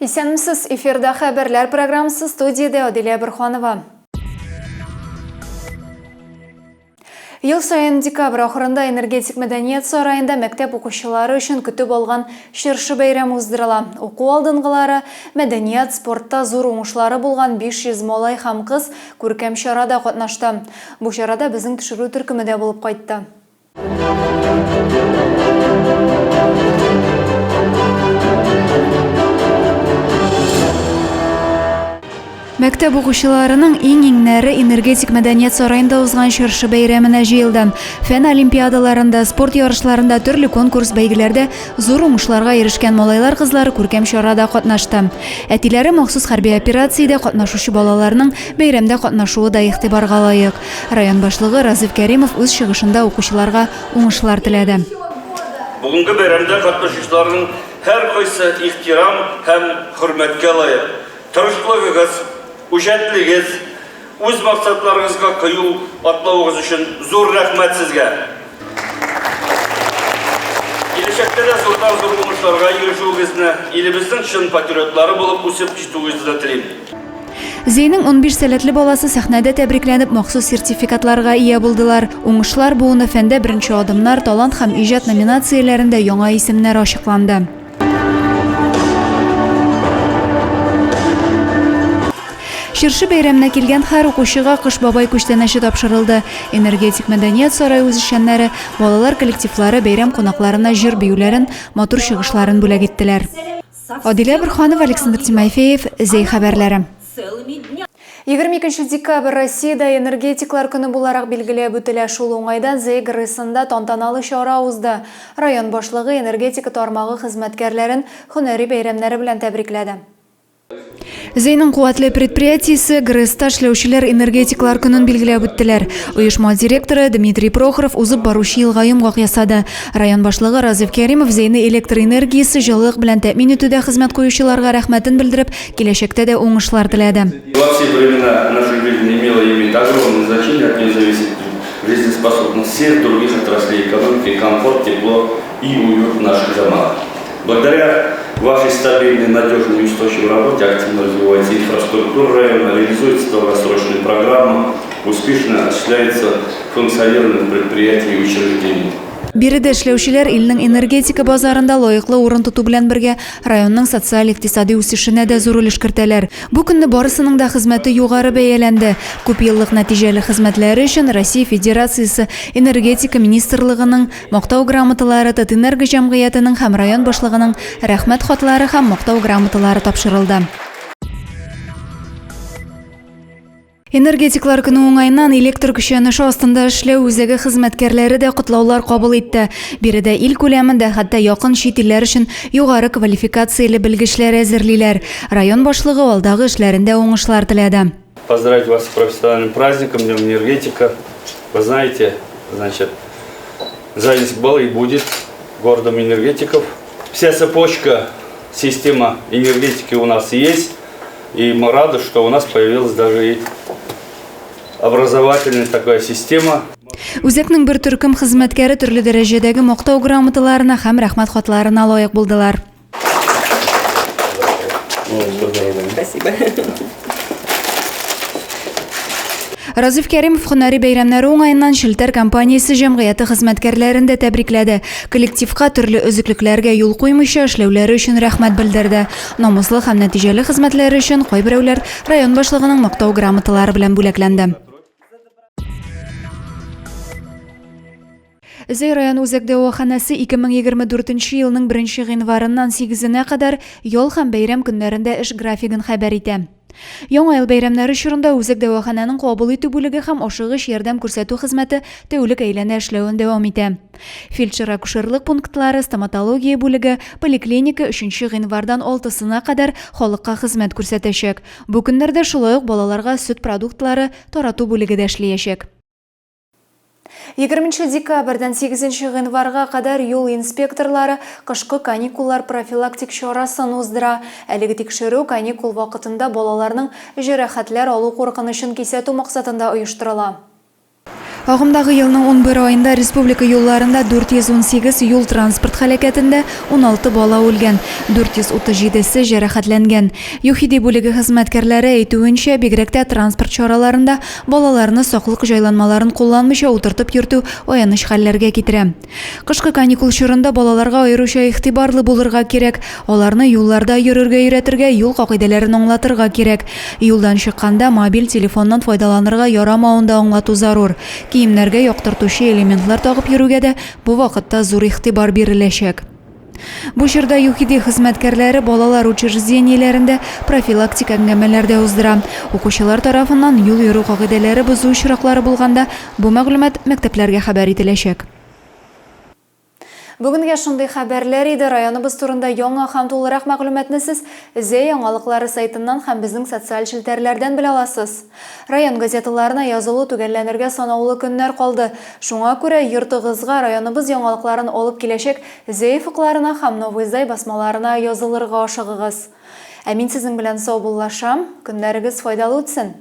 Исәнмесез, эфирда хәбәрләр программасы студиядә Адилә Борханова. Ел саен декабрь ахырында Энергетик мәдәният сараенда мәктәп укучылары өчен көтеп алган Чыршы бәйрәме уздырыла. Уку алдынгылары, мәдәният, спортта зур уңышлары булган 500 малай һәм кыз күркәм чарада катнашты. Бу чарада безнең төшерү төркеме дә булып кайтты. Мәктәп укучыларының иң-иңнәре Энергетик мәдәният сараенда узган чыршы бәйрәменә җыелды. Фән олимпиадаларында, спорт ярышларында, төрле конкурс-бәйгеләрдә зур уңышларга ирешкән малайлар-кызлар күркәм чарада катнашты. Әтиләре махсус хәрби операциядә катнашучы балаларның бәйрәмдә катнашуы да игътибарга лаек. Район башлыгы Разыйф Кәримов үз чыгышында укучыларга уңышлар теләде. Бүгенге бәйрәмдә катнашучыларның һәркайсы ихтирам һәм хөрмәткә лаек. Тырышлыгыгыз, үҗәтлегез, үз максатларыгызга кыю атлавыгыз өчен зур рәхмәт сезгә! Киләчәктә дә зурдан-зур уңышларга ирешүегезне, илебезнең чын патриотлары булып үсеп җитүегезне телим. Зәйнең 15 сәләтле баласы сәхнәдә тәбрикләнеп, махсус сертификатларга ия булдылар. Уңышлар буыны, Фәндә беренче адымнар, Талант һәм иҗат номинацияләрендә яңа исемнәр ачыкланды. Чыршы бәйрәменә килгән һәр укучыга Кыш бабай күчтәнәче тапшырылды. Энергетик мәдәният сарае үзешчәннәре, балалар коллективлары бәйрәм кунакларына җыр-биюләрен, матур чыгышларын бүләк иттеләр. Адилә Борһанова, Александр Тимофеев, Зәй хәбәрләре. 22 декабрь Россиядә энергетиклар көне буларак билгеләп үтелә. Шул уңайдан Зәй ГРЭСында тантаналы чара узды. Район башлыгы энергетика тармагы хезмәткәрләрен һөнәри бәйрәмнәре белән тәбрикләде. Зәйнең куәтле предприятиесе ГРЭСта эшләүчеләр энергетиклар көнен билгеләп үттеләр. Оешма директоры Дмитрий Прохоров узып баручы елга йомгак ясады. Район башлыгы Разиф Кәримов Зәйне электр энергиясе, җылылык белән тәэмин итүдә хезмәт куючыларга рәхмәтен белдереп, Киләчәктә дә уңышлар теләде. Во все времена наша жизнь имела и имеет огромное значение, от нее зависит жизнеспособность всех других отраслей экономики, комфорт, тепло и уют в наших домах. Благодаря вашей стабильной, надежной и устойчивой работе активно развивается инфраструктура района, реализуется долгосрочная программа, успешно осуществляется функционирование предприятий и учреждений. Биредә эшләүчеләр илнең энергетика базарында лаеклы урын тоту белән бергә, районның социаль-икътисади үсешенә дә зур өлеш кертәләр. Бу көнне барысының да хезмәте югары бәяләнде. Күпьеллык нәтиҗәле хезмәтләре өчен Россия Федерациясе Энергетика министрлыгының Мактау грамоталары, Татэнерго җәмгыятенең һәм район башлыгының Рәхмәт хатлары һәм Мактау грамоталары тапшырылды. Энергетиклар көне уңаеннан электр көчәнеше астында эшләү үзәге хезмәткәрләре дә котлаулар кабул итте. Биредә ил күләмендә, хәтта якын чит илләр өчен югары квалификацияле белгечләр әзерлиләр. Район башлыгы алдагы эшләрендә уңышлар теләде. Поздравить вас с профессиональным праздником, Днем энергетика. Вы знаете, значит, Заинск был и будет городом энергетиков. Вся цепочка, система энергетики у нас есть. И мы рады, что у нас появилась даже и образовательная такая система. Үзәкнең бер төркем хезмәткәре төрле дәрәҗәдәге мактау грамоталарына һәм рәхмәт хатларына лаек булдылар. Спасибо. Разиф Кәримов һөнәри бәйрәмнәре уңаеннан Челтәр компаниясе җәмгыяте хезмәткәрләрен дә тәбрикләде. Коллективка төрле өзеклекләргә юл куймыйча эшләүләре өчен рәхмәт белдерде. Намуслы һәм нәтиҗәле хезмәтләре өчен кайберәүләр район башлыгының мактау грамоталары белән бүләкләнде. Зәй район үзәк дәваханәсе 2024 елның 1 гыйнварыннан 8-енә кадәр ял һәм бәйрәм көннәрендә эш графигын хәбәр итә. Яңа ел бәйрәмнәре чорында үзәк дәваханәнең кабул итү бүлеге һәм ашыгыч ярдәм күрсәтү хезмәте тәүлек әйләнә эшләвен дәвам итә. Фельдшер-акушерлык пунктлары, стоматология бүлеге, поликлиника өченче гыйнвардан алтысына кадәр халыкка хезмәт күрсәтәчәк. Бу көннәрдә шулай ук балаларга сөт продуктлары тарату бүлеге дә эшлиячәк. 20 декабрьдән 8 гыйнварга кадәр юл инспекторлары кышкы каникуллар профилактик чарасын уздыра. Әлеге тикшерү каникул вакытында балаларның җәрәхәтләр алу куркынычын кисәтү максатында оештырыла. Агымдагы елның 11 аенда республика юлларында 418 юл-транспорт һәлакәтендә 16 бала үлгән, 437 се җәрәхәтләнгән. ЮХИДИ бүлеге хезмәткәрләре әйтүенчә, бигрәк тә транспорт чараларында балаларны саклык җайланмаларын кулланмыйча утыртып йөртү аяныч хәлләргә китерә. Кышкы каникул чорында балаларга аеруча игътибарлы булырга кирәк. Аларны юлларда йөрергә өйрәтергә, юл кагыйдәләрен аңлатырга кирәк. Юлдан чыкканда мобиль телефоннан файдаланырга ярамавын да аңлату зарур. Киемнәргә яктыртучы элементлар тагып йөрүгә дә бу вакытта зур игътибар биреләчәк. Бу чорда ЮХИДИ хезмәткәрләре балалар учреждениеләрендә профилактик әңгәмәләр дә уздыра. Укучылар тарафыннан юл йөрү кагыйдәләре бозу очраклары булганда, бу мәгълүмат мәктәпләргә хәбәр ителәчәк. Бүгенгә шундый хәбәрләр иде. Районыбыз турында яңа һәм тулырак мәгълүматны сез Зәй яңалыклары сайтыннан һәм безнең социаль челтәрләрдән белә аласыз. Район газеталарына язылу төгәлләнергә санаулы көннәр калды. Шуңа күрә йортыгызга районыбыз яңалыкларын алып киләчәк Зәй офыкларына һәм Новый Зай басмаларына язылырга ашыгыгыз. Ә мин сезнең белән саубуллашам. Көннәрегез файдалы үтсен!